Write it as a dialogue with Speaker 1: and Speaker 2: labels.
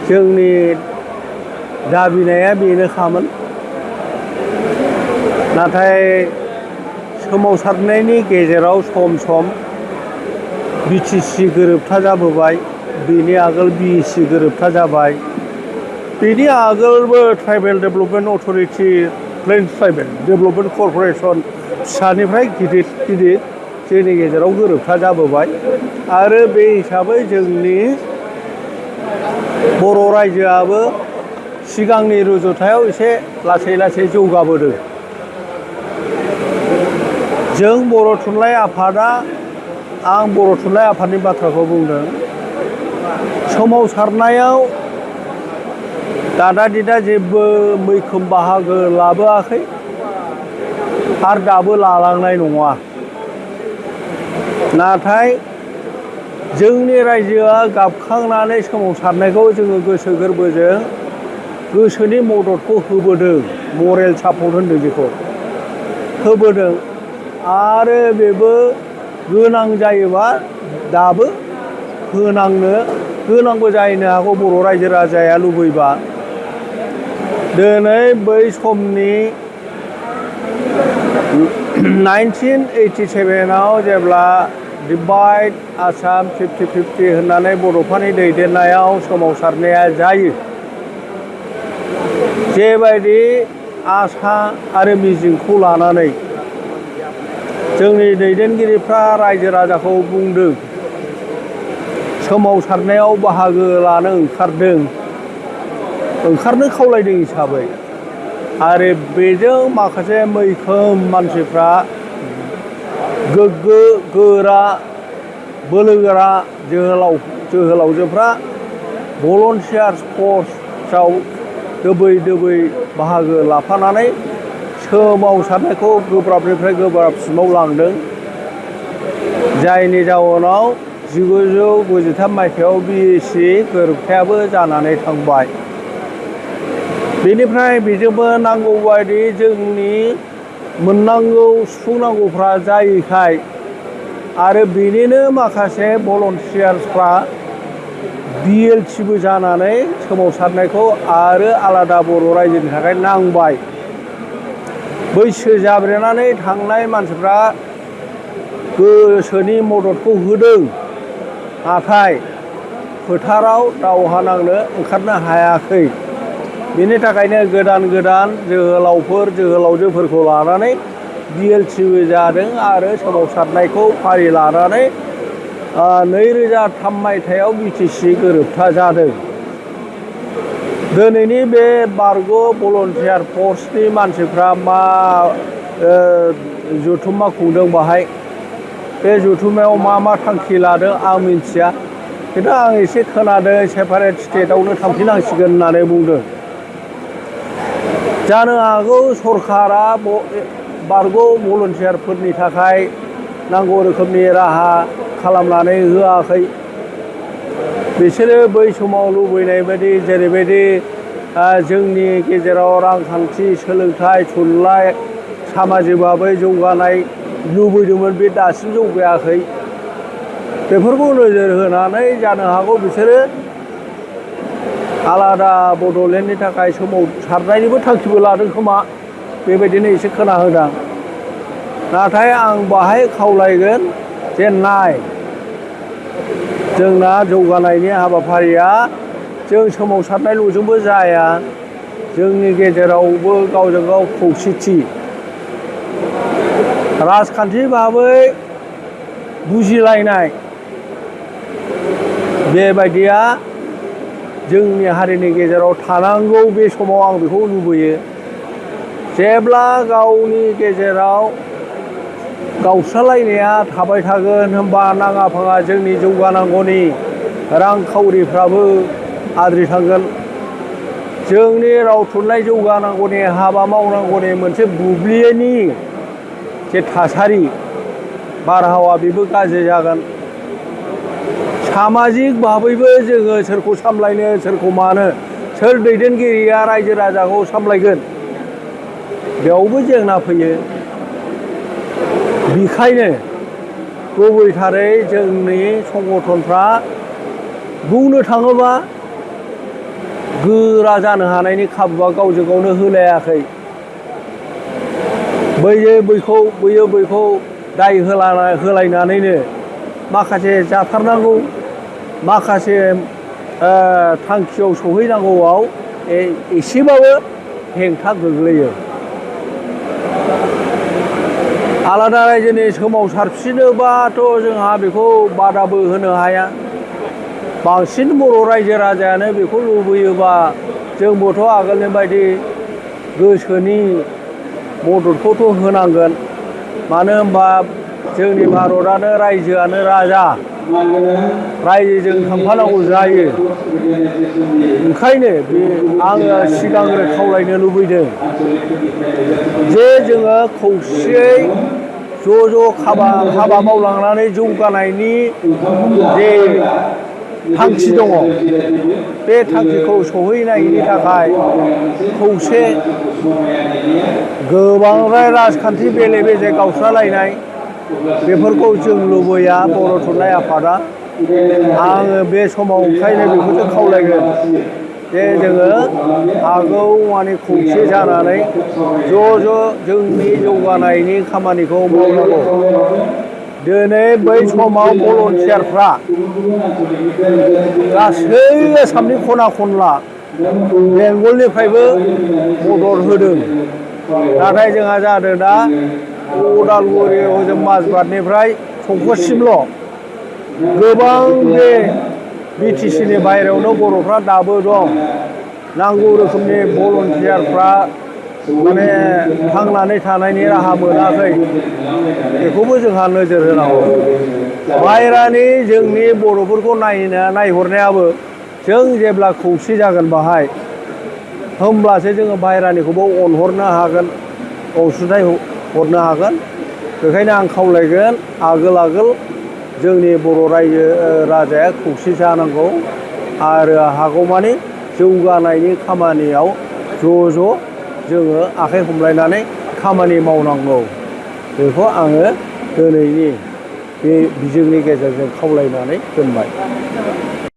Speaker 1: जोंनि दाबिनाया बेनोखामोन नाथाय सोमावसारनायनि गेजेराव सम सम बिटिसि गोरोबथा जाबोबाय बेनि आगोल बिएसि गोरोबथा जाबाय बेनि आगोलबो tribal development authority plains tribal development corporation फिसानिफ्राय गिदिर गिदिर जोंनि गेजेराव गोरोबथा जाबोबाय आरो बे हिसाबै जोंनि बर' रायजोआबो सिगांनि रुजुथायाव एसे लासै लासै जौगाबोदों जों बर' थुनलाइ आफादा आं बर' थुनलाइ आफादनि बाथ्राखौ बुंदों सोमावसारनायाव दादा दिदा जेबो मैखोम बाहागो लाबोआखै आरो दाबो लालांनाय नङा नाथाय जोंनि रायजोआ गाबखांनानै सोमावसारनायखौ जोङो गोसो गोरबोजों गोसोनि मददखौ होबोदों मरेल सापर्ट होनदों बेखौ होबोदों आरो बेबो गोनां जायोबा दाबो होनांगौ जाहैनो हागौ बर' रायजो राजाया लुबैबा दिनै बै समनि 1987 जेब्ला डिभाइड आसाम 50-50 होननानै बड'फानि दैदेननायाव सोमावसारनाया जायो जेबायदि आसा आरो मिजिंखौ लानानै जोंनि दैदेनगिरिफ्रा रायजो राजाखौ बुंदों सोमावसारनायाव बाहागो लानो ओंखारनो खावलायदों हिसाबै आरो बेजों माखासे मैखोम मानसिफ्रा गोग्गो गोरा बोलोगोरा जोहोलावजोफ्रा भलन्टियार्स फर्सआव दोबै बाहागो लाफानानै सोमावसारनायखौ गोब्राबनिफ्राय गोब्राबसिमाव लांदों जायनि जाउनाव 1993 मायथाइयाव बिएसि गोरोबथायाबो जानानै थांबाय बेनिफ्राय बेजोंबो नांगौबायदि जोंनि मोननांगौ सुफुंनांगौफ्रा जायैखाय आरो बेनिनो माखासे भलन्टियार्सफ्रा बिएलटिबो जानानै सोमावसारनायखौ आरो आलादा बर' रायजोनि थाखाय नांबाय बैसो जाब्रेनानै थांनाय मानसिफ्रा गोसोनि मददखौ होदों नाथाय फोथाराव दावहा नांनो ओंखारनो हायाखै बेनि थाखायनो गोदान जोहोलावजोफोरखौ लानानै बिएलटिबो जादों आरो सोमावसारनायखौ फारि लानानै 2003 मायथाइयाव बिटिसि गोरोबथा जादों दिनैनि बे बारग' भलन्टियार फर्सनि मानसिफ्रा मा जथुम्मा खुंदों बाहाय बे जथुम्मायाव मा थांखि लादों आं मिथिया खिन्थु आं एसे खोनादों सेपारेट स्टेटआवनो थांफिननांसिगोन होननानै बुंदों जानो हागौ सरकारा बारग' भलन्टियारफोरनि थाखाय नांगौ रोखोमनि राहा खालामनानै होआखै बिसोरो बै समाव लुबैनाय बायदि जेरैबायदि जोंनि गेजेराव रांखान्थि सोलोंथाइ थुनलाइ सामाजिक भाबै जौगानाय लुबैदोंमोन बे दासिम जौगायाखै बेफोरखौ नोजोर होनानै जानो हागौ बिसोरो आलादा बड'लेण्डनि थाखाय सोमावसारनायनिबो थांखिबो लादों खोमा बेबायदिनो एसे खोनाहोदों नाथाय आं बाहाय खावलायगोन जे जोंना जौगानायनि हाबाफारिया जों सोमावसारनायल'जोंबो जाया जोंनि गेजेरावबो गावजों गाव खौसेथि राजखान्थि भाबै बुजिलायनाय बेबायदिया जोंनि हारिनि गेजेराव थानांगौ बे समाव आं बेखौ लुबैयो जेब्ला गावनि गेजेराव गावस्रालायनाया थाबाय थागोन होनबा नाङा फाङा जोंनि जौगानांगौनि रांखावरिफ्राबो आद्रि थांगोन जोंनि राव थुनलाइ जौगानांगौनि हाबा मावनांगौनि मोनसे बुब्लिनि जे थासारि बारहावा बेबो गाज्रि जागोन सामाजिक भाबैबो जोङो सोरखौ सामलायनो सोरखौ मानो सोर दैदेनगिरिया रायजो राजाखौ सामलायगोन बेयावबो जेंना फैयो बेखायनो गुबैथारै जोंनि संगठनफ्रा बुंनो थाङोबा गोरा जानो हानायनि खाबुआ गावजों गावनो होलायाखै। बैयो बैखौ दाय होलायनानैनो माखासे जाथारनांगौ माखासे थांखियाव सहैनांगौआव एसेबाबो हेंथा गोग्लैयो। आलादा रायजोनि सोमावसारफिनोबाथ' जोंहा बेखौ बादाबो होनो हाया। बांसिन बर' रायजो राजायानो बेखौ लुबैयोबा जोंबोथ' आगोलनि बायदि गोसोनि मददखौथ' होनांगोन। मानो होनबा जोंनि भारतआनो रायजोआनो राजा, रायजोजों थांफानांगौ जायो। ओंखायनो आङो सिगांग्रो खावलायनो लुबैदों जे जोङो खौसेयै ज' हाबा मावलांनानै जौगानायनि जे थांखि दङ बे थांखिखौ सहैनायनि थाखाय खौसे गोबांद्राय राजखान्थि बेले बेजे गावस्रालायनाय बेफोरखौ जों लुबैया बर' थुनलाइ आफादा। आङो बे समाव ओंखायनो बेखौसो खावलायगोन जे जोङो हागौमानि खौसे जानानै ज' जोंनि जौगानायनि खामानिखौ मावनांगौ। दिनै बै समाव भलन्टियारफ्रा गासै आसामनि खना खनला बेंगलनिफ्रायबो मदद होदों। नाथाय जोंहा जादों दा उदालगुरि हजों माजबाटनिफ्राय संकससिमल'। गोबां बे BTCनि बाहेरायावनो बर'फ्रा दाबो दं। नांगौ रोखोमनि भलन्टियारफ्रा माने थांनानै थानायनि राहा मोनाखै। बेखौबो जोंहा नोजोर होनांगौ। बाहेरानि जोंनि बर'फोरखौ नायहरनायाबो जों जेब्ला खौसे जागोन बाहाय होमब्लासो जोङो बाहेरानिखौबो अनहरनो हागोन, अनसुंथाइ हरनो हागोन। बेखायनो आं खावलायगोन आगोल जोंनि बर' रायजो राजाया खौसे जानांगौ आरो हागौमानि जौगानायनि खामानियाव ज' जोङो आखाइ हमलायनानै खामानि मावनांगौ। बेखौ आङो दिनैनि बे बिजोंनि गेजेरजों खावलायनानै दोनबाय।